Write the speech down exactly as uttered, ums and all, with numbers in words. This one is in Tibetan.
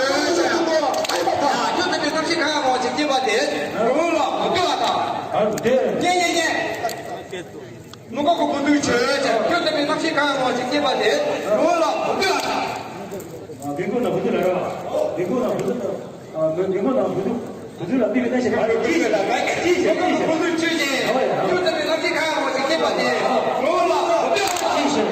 བྱོས་ཅེས། ཡ། ཁྱོད་ལྟ་བུའི་རྣམ་ཤེས་གང་ཡང་མ་འོང་ཅིག་སྐྱེས་པ་དེ། རང་ལ་མི་ལྟོས་པ་དང་། ཉན་ཉན་ཉན། མི་དགོས་པའི་སྐུ་མདུན་བྱོས་ཅེས། ཁྱོད་ལྟ་བུའི་རྣམ་ཤེས་གང་ཡང་མ་འོང་ཅིག་སྐྱེས་པ་དེ། རང་ལ་མི་ལྟོས་པ་དང་། ཨ། མི་དགོས་ན་བུ་དུ་ལ་ར། མི་དགོས་ན་བུ་དུ། ཨ། མི་མི་དགོས་ན་བུ་དུ། བུ་དུ་ལ་ལྟོས་པའི་རྣམ་ཤེས་ག་རེ་ཅི་ཞིག་ལ་ཅི་ཞིག་ཅི་ཞིག་སྐུ་མདུན་བྱོས་ཅེས། ཨ། ཡ། ཁྱོད་ལྟ་བུའི་རྣམ་ཤེས་གང་ཡང་མ་འོང་ཅིག་སྐྱེས་པ་དེ། རང་ལ་མི་ལྟོས་པ་དང་། ཅི་ཞིག